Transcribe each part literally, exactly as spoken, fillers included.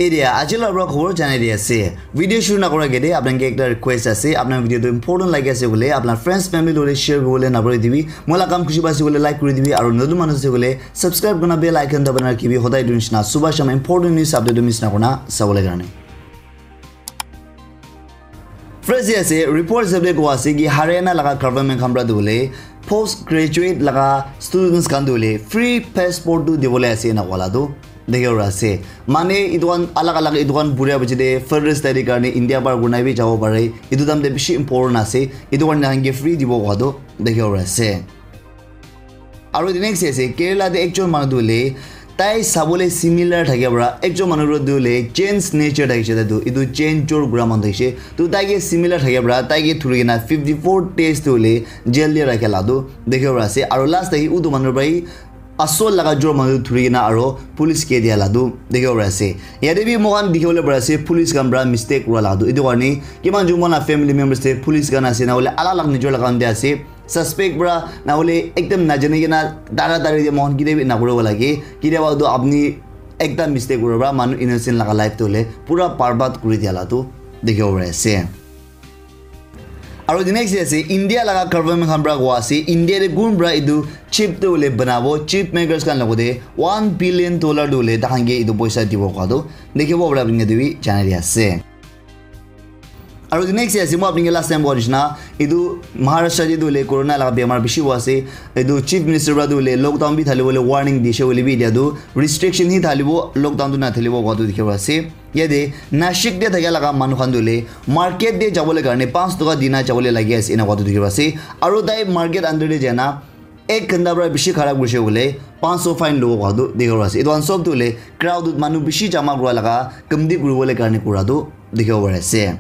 Etia aji la pra khobor janai di ase. Video shuru nakora agete apnai ke ekta request ase, apnai video tu important lagi ase bole apnai friends family lore share kuribole napahori dibi. Moi la kam khushi paise bole like kuri dibi aru notun manu ase bole subscribe kurina bell icon dabai na rakhibi. Hodai etu nishina subah sham important news update tu miss nakurina sabole karne. First de ase, report hisab de koa ase ki Haryana laga government khan pra tu hoile post graduate laga students khan tu hoile free passport tu dibole ase ena koa la tu dikhibo pari ase. Mane etu khan alak alak etu khan puria piche de further study karne India par gunai bi jabo pare. Etu time de bishi important ase. Etu karne tahan ke free dibo koa tu dikhibo pari ase. Aru the next ase Kerala te ekjon manu tu hoile tai sabole similar thake para ekjon manu tu hoile change nature thakishe tai tu etu change jor kura manu thakishe tu tai ke similar thake para tai ke thuri kena fifty four days tu hoile jail te rakha la tu dikhibo pari ase aru last te utu manu para hi asol laga jor manu tu thuri kena aru police ke dia la tu dikhibo pari ase. Yate bi moikhan dikhibo le pari ase police khan para mistake kura la tu etu karne kiman jon moikhan la family members te police khan ase na hoile alak alak nijor laga khan te ase. Suspect para na hoile ekdam najani kena dara dari de moikhan kide bi nakuribo lage. Kitiaba tu apni ekta mistake kuribo para manu innocent laga life tu hoile pura barbad kuri dia la tu dikhibo pari ase. Aru the next ase India laga government khan para koa ase India te kun para etu chip tu hoile banabo chip makers khan logote one billion dollar tu hoile tahan ke etu poisa dibo koa tu dikhibo pari apni ke tu bi janai di ase. Aru the next ase moi apni ke last time koa nishina etu Maharashtra te tu hoile corona laga bemar bishi hua ase. Etu chief minister para tu hoile lockdown bi thalibo le warning dishe hoile bi etia tu restriction hi thalibo lockdown tu nathalibo koa tu dikhibo ase. Yate Nashik te thakia laga manu khan tu hoile market te jabole karne panch toka dina jabole lagi ase ena koa tu dikhibo ase. Aru tai market under te jaina ek ghanta para bishi khara kurishe koile panch so fine lobo koa tu dikhibo ase. Etu khan sob tu hoile crowd manu bishi jama kura laga kamti kuribole karne kura tu dikhibo pari ase.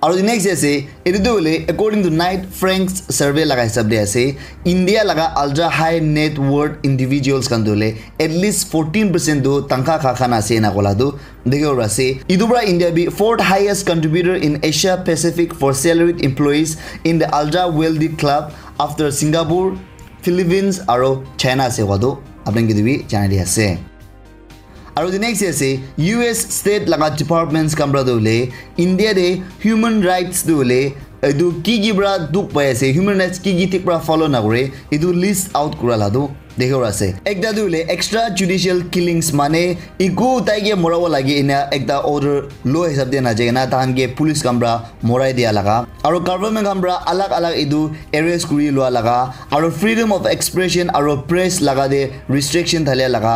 Aru the next ase etu tu hoile according to Knight Frank survey laga hisab de ase India laga ultra high net worth individuals khan tu hoile at least fourteen percent tu tangkha kha khan ase ena koa la tu dikhibo pari ase. Etu para India bi fourth highest contributor in Asia Pacific for salaried employees in the ultra wealthy club after Singapore, Philippines aru China ase koa tu apni ke tu bi janai di ase. Aru the next ase U S state laga departments khan para tu hoile India te human rights tu hoile etu ki ki para dukh pai ase human rights ki ki thik para follow nakore etu list out kura la tu dikhibo pari ase. Ekta tu hoile extra judicial killings mane eku tai ke morabo lage ena ekta order lo hisab de najai kena tahan ke police khan para morai dia laga aru government khan para alag alag etu arrest kuri lua laga aru freedom of expression aru press laga te restriction thalia laga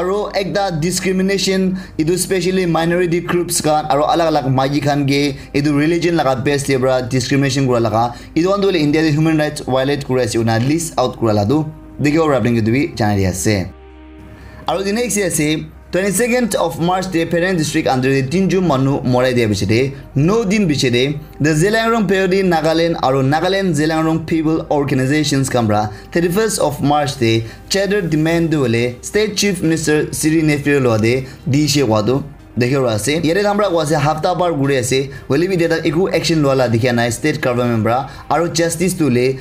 aru ekta discrimination etu specially minority groups khan aru alag alag maiki khan ke etu religion laga base te para discrimination kura laga etu khan tu hoile India te human rights violate kuri ase koina list out kura la tu dikhibo pari apni ke tu bi janai di ase. Aru the next ase twenty second of March te Peren district under te tinjon manu morai dia piche te no din piche te the Zeliangrong Payodi Nagaland aru Nagaland Zeliangrong People Organizations khan para thirty first of March te charter demand tu hoile state chief minister Sri Neiphiu lo te dishe koa tu dikhibo pari ase. Yate tahan para koa ase hafta par kuri ase hoile bi etia tak eku action lua la dikha nai state government para aru justice tu hoile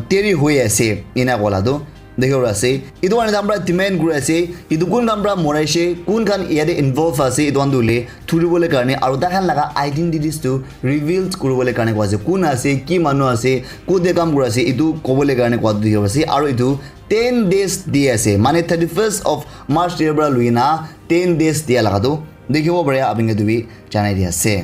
deri hoi ase ena koa la tu dikhibo pari ase. Etu karne tahan para demand kuri ase etu kun khan para moraise kun khan yate involve ase etu khan tu hoile thuribole karne aru taikhan laga identities tu reveal kuribole karne koa ase kun ase ki manu ase kote kam kuri ase etu kobole karne koa tu dikhibo pari ase aru etu ten days di ase mane thirty first of March te para lui na ten days dia laga tu dikhibo pare apni ke tu bi janai di ase.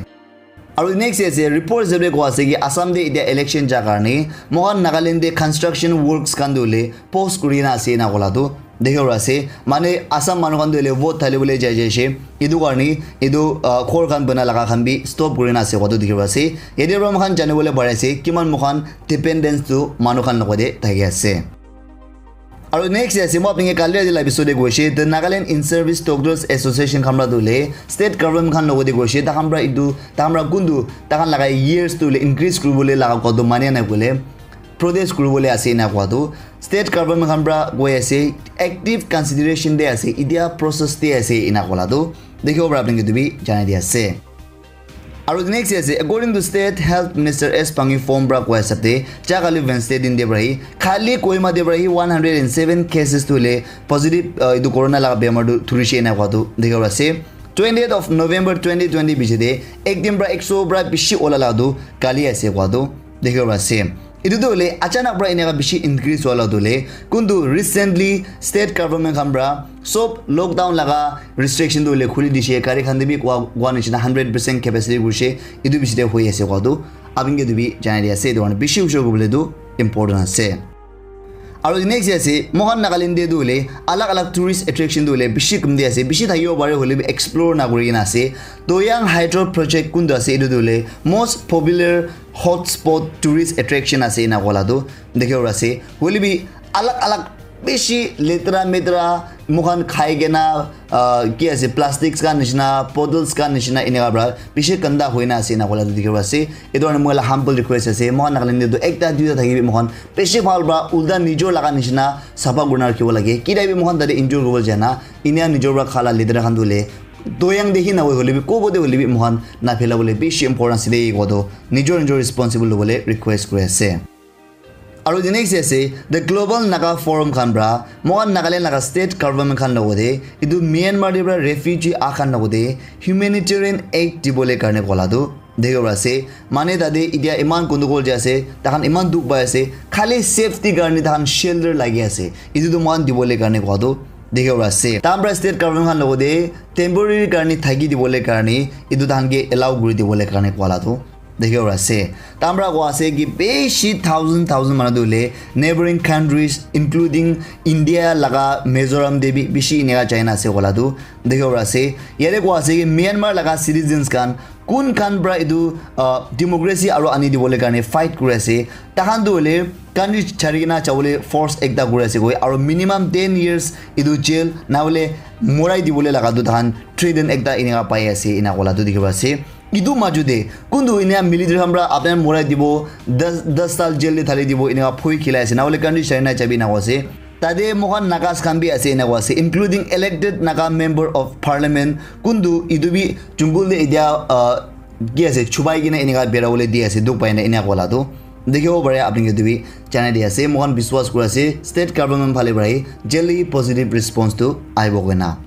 Aru next ase report hisab de koa ase ki Assam te etia election ja karne moikhan Nagaland te construction works khan tu hoile post kuri na ase ena koa la tu dikhibo pari ase mane Assam manu khan tu hoile vote thali bole jai jai ase etu karne etu ghor khan bana laga khan bi stop kuri na ase koa tu dikhibo pari ase yate para moikhan jani bole pari ase kiman moikhan dependence tu manu khan logot te thaki ase. Aru next ase moi apni ke kali adi la episode de koise the Nagaland In Service Doctors Association khan para tu hoile state government khan logot de koise tahan para etu tahan para kuntu tahan laga years tu hoile increase kuribole laga koa tu mania nai koile protest kuribole ase ena koa tu state government khan para koi ase active consideration de ase etia process de ase ena koa la tu dikhibo pari apni ke tu bi janai di ase. Aru next ase according to state health minister S Pangyu form para koi ase te ja kali Wednesday din de para hi khali Kohima de para hi one hundred and seven cases tu hoile positive etu corona laga bemar tu thurishe ena koa tu dikhibo pari ase. Twentieth of November twenty twenty bishi de ek din pra ekso pra bishi ola la tu kali ase kwa tu dikhibo ase. Etu tu hoile achanak pra eneka bishi increase wala tu hoile kuntu recently state government khan pra sob lockdown laga restriction tu hoile khuli dishe, gari khan te bi kwa, kwa nishina hundred percent capacity kurishe, etu bishi de hoi ase kwa tu apni ke tu bi janai di ase. Etu karne bishi usho kubole tu important ase. Aru next ase, moikhan Nagaland te tu hoile alag alag tourist attraction tu hoile bishi kumti ase, bishi thakibo pare hoile bi explore na kuri kena ase. Toyang Hydro Project kuntu ase, etu tu hoile most popular hotspot tourist attraction ase ena kola tu dikhibo ase. Hoile bi alag alag bishi letera metera moikhan khai kena, ah, ki ase, plastics khan nishina, bottles khan nishina eneka pra bishi ganda hoina ase ena kola tu dikhibo ase. Etu karne moi la humble request ase, moikhan Nagaland te tu ekta duita thaki bi moikhan bishi bhal pra ulta nijor laga nishina sapha kurina rakhibo lage. Kile bi moikhan tate enjoy kuribo jana, enia nijor pra khala letera khan tu hoile Toyang te hi nahoi hoile bi kobo te hoile bi moikhan na phelabole bishi important ase de koto nijor nijor responsible lobole request kuri ase. Aru the next ase the Global Naga Forum khan pra moikhan Nagaland laga state government khan logode etu Myanmar te pra refugee ah khan logode humanitarian aid dibole karne kola tu dikhibo ase. Mane tate itia iman gundugol jai ase, takhan iman dukh pai ase, khali safety karne takhan shelter lagi ase, etu tu moikhan dibole karne kowa tu dikhibo ase. Tahan pra state government khan logode temporary karne thaki dibole karne etu takhan ke allow kuri dibole karne kowa la tu dikhibo ase. Tahan pra kowa ase ki bishi thousand thousand manu tu hoile neighboring countries including India laga Mizoram te bi bishi eneka jaina ase kowa la tu dikhibo ase. Yate kowa ase ki Myanmar laga citizens khan kun khan pra etu, ah, democracy aro ani dibole karne fight kuri ase, takhan tu hoile country chari kena jabole force ekta kuri ase koi, aro minimum ten years etu jail na hoile morai dibole laga tu takhan threaten ekta eneka pai ase ena kola tu dikhibo ase. Etu maju te kuntu enia military khan pra apni morai dibo, das, das saal jail te thali dibo, eneka phoi khilai ase, na hoile country chari na jabi ena koi ase. Tate moikhan Nagas khan bi ase ena koi ase, including elected Naga member of parliament, kuntu etu bi jungle te etia, ah, ki ase, chubai kena eneka bera bole di ase, dukh pai na ena kola tu dikhibo pare. Apni ke tu bi janai di ase, moikhan biswas kuri ase state government phale para hi jaldi positive response tu ahibo koina.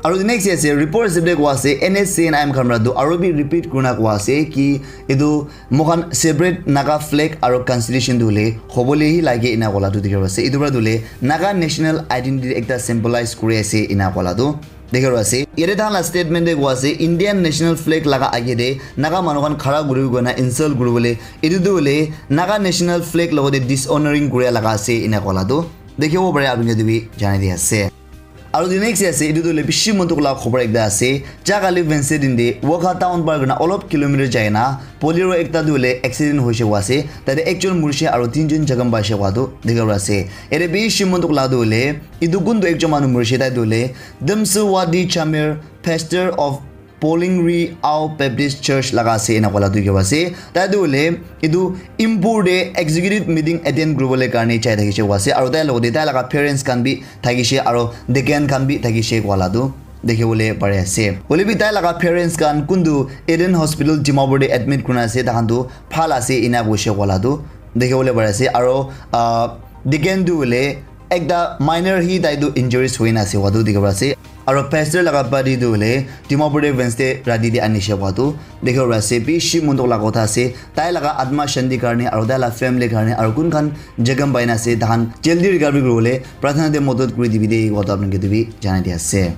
Aru the next ase, report ase bole kowa ase, N S C N I M khan para tu aru bi repeat kurina kowa ase ki etu moikhan separate Naga flag aru constitution tu hoile hobole hi lage ena kola tu dikhibo ase. Etu para tu hoile Naga national identity ekta symbolize kuri ase ena kola tu dikhibo ase. Yate tahan la statement te kowa ase, Indian national flag laga age te Naga manu khan khara kuri kena insult kuri bole, etu tu hoile Naga national flag logote dishonoring kuri laga ase ena kola tu dikhibo pare, apni ke tu bi janai di ase. Aru the next ase, etu tu hoile bishi mon dukh la khobor ekta ase. Jagale Wednesday din te Wokha town par kurina olop kilometer jai na Bolero ekta tu hoile accident hoise kowa ase. Tate ekjon murishe aru tinjon jakham paise kowa tu dikhibo ase. Yate bishi mon dukh la tu hoile etu kuntu ekjon manu murishe, tai tu hoile Damsawati Chamir, pastor of Polingri Ao Baptist Church laga ase ena kola tu dikhibo ase. Tai tu hoile etu Impur te executive meeting attend kuribole karne jai thakishe kowa ase, aru tai logote tai laga parents khan bi thakishe, aru deacon khan bi thakishe kowa la tu dikhibole pari ase. Hoile bi tai laga parents khan kuntu Eden Hospital Dimapur te admit kurina ase, takhan tu bhal ase ena koishe kowa la tu dikhibole pari ase. Aru, ah, deacon tu hoile ekta minor hi tai tu injuries hoina ase kowa tu dikhibo ase. Aru pastor laga body tu hoile Dimapur te Wednesday rati te anishe kowa tu dikhibo ase. Bishi mon dukh la kotha ase. Tai laga atma shanti karne aru tai la family karne aru kun khan jakham paina ase, takhan jaldi recovery kuribole prarthana te madad kuri dibi de kowa tu apni ke tu bi janai di ase.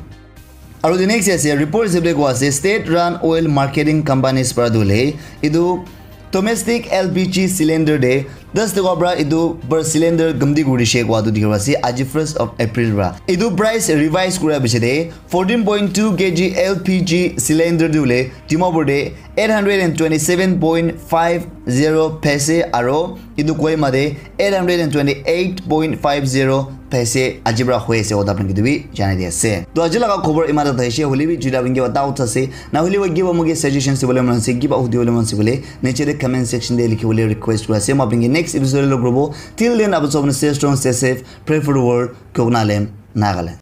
Aru the next ase, report hisab te kowa ase, state run oil marketing companies para tu hoile etu domestic L P G cylinder te das taka para etu per cylinder kamti kuri dishe kowa tu dikhibo ase aji first of April para. Etu price revise kura piche te fourteen point two K G L P G cylinder tu hoile Dimapur te eight hundred and twenty seven point five zero paise aru etu Kohima te eight hundred and twenty eight point five zero paise aji para hoi ase, kowa tu apni ke tu bi janai di ase. To aji laga khobor iman ta thaishe, hoile bi juda apni ke kiba doubts ase, na hoile bi kiba moke suggestions dibole mon ase, kiba hudibole mon ase koile niche te comment section te likhibole request kuri ase. Moi apni ke next episode te log kuribo. Till then, apni sob stay strong, stay safe, pray for the world, Koknaland, Nagaland.